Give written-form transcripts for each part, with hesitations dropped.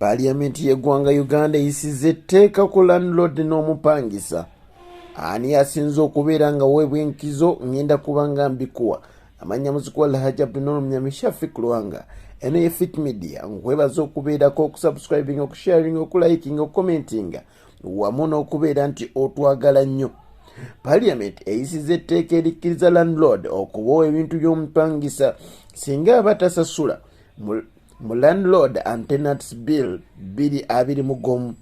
Paaliyamenti y'eggwanga Uganda eyisizza etteeka ku landlord n'omupangisa. Ani asinze okubeera nga weebwa enkizo? Ngenda kuba nga mbikuwa. Amannya muzikuwa Alhaji Abdunur Mnyami Shafik Lwanga. Eno ye Fit Media. Nkwebaza okubeerako, okusubscribing, okusharing, okuliking, okucommentinga wamu n'okubeera nti otwagala nnyo. Parliament eyisiza etteeka erikkiriza landlord okubowa ebintu by'omupangisa singa aba tasasula mu Landlord and Tenants Bill 2021.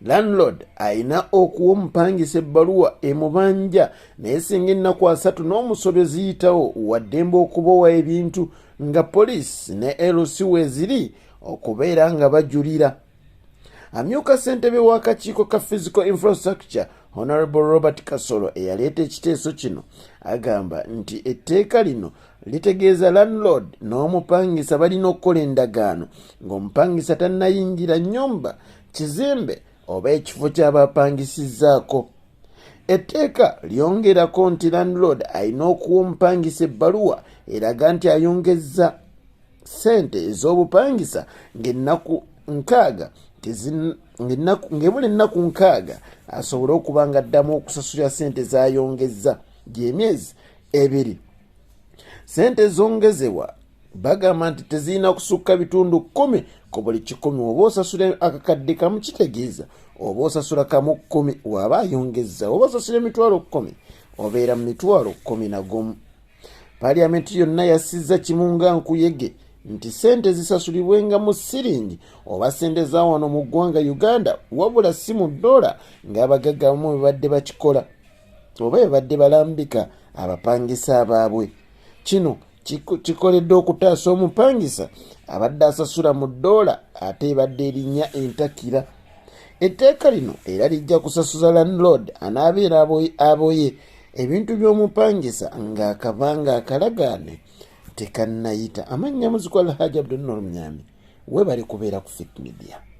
Landlord alina okuwa omupangisa ebbaluwa emubanja, naye singa ennaku 30 n'omusobyo ziyitawo, waddembe okubowa ebintu nga poliisi ne LC weeziri okubeera nga bajulira. Amyuka ssentebe w'akakiiko ka Physical Infrastructure, Honorable Robert Kasolo, eyaleeta ekiteeso kino, agamba nti etteeka lino litegeeza landlord n'omupangisa balina okukola endagaano ng'omupangisa tannayingira nnyumba, kizimbe oba ekifo ky'abapangisizzaako. Etteeka lyongerako nti landlord alina okuwa omupangisa ebbaluwa eraga nti ayongezza ssente ez'obupangisa ng'ebula ennaku 60 asobole okuba nga addamu okusasulira ssente z'ayongezza, gy'emyezi 2. Ssente zongezebwa bagamba nti tezirina kusukka bitundu 10 ku buli 100. Oba osasula 1,000, kitegeeza oba osasula 1 10 waaba ayongezza. Oba osasula 100,000, obeera mu 11,000. Paaliyamenti yonna yassizza kimu nga nkuyege nti ssente zisasulibwenga mu siringi oba ssente za wano mu ggwanga Uganda, wabula si mu ddoola ng'abagagga abamu bwe badde bakikola oba bwe badde balambika abapangisa abaabwe. Kino kikoleddwa okutaasa omupangisa abadde asasula mu ddoola ate ebadde erinnya entakira. Etteeka lino era lijja kusasuza landlord anaabeera aboye ebintu by'omupangisa ng'akabanga akalagaane tekannayita. Amannya muzikwa Alhaji Abdunur Mnyami. Webali kubeera ku Fit Media.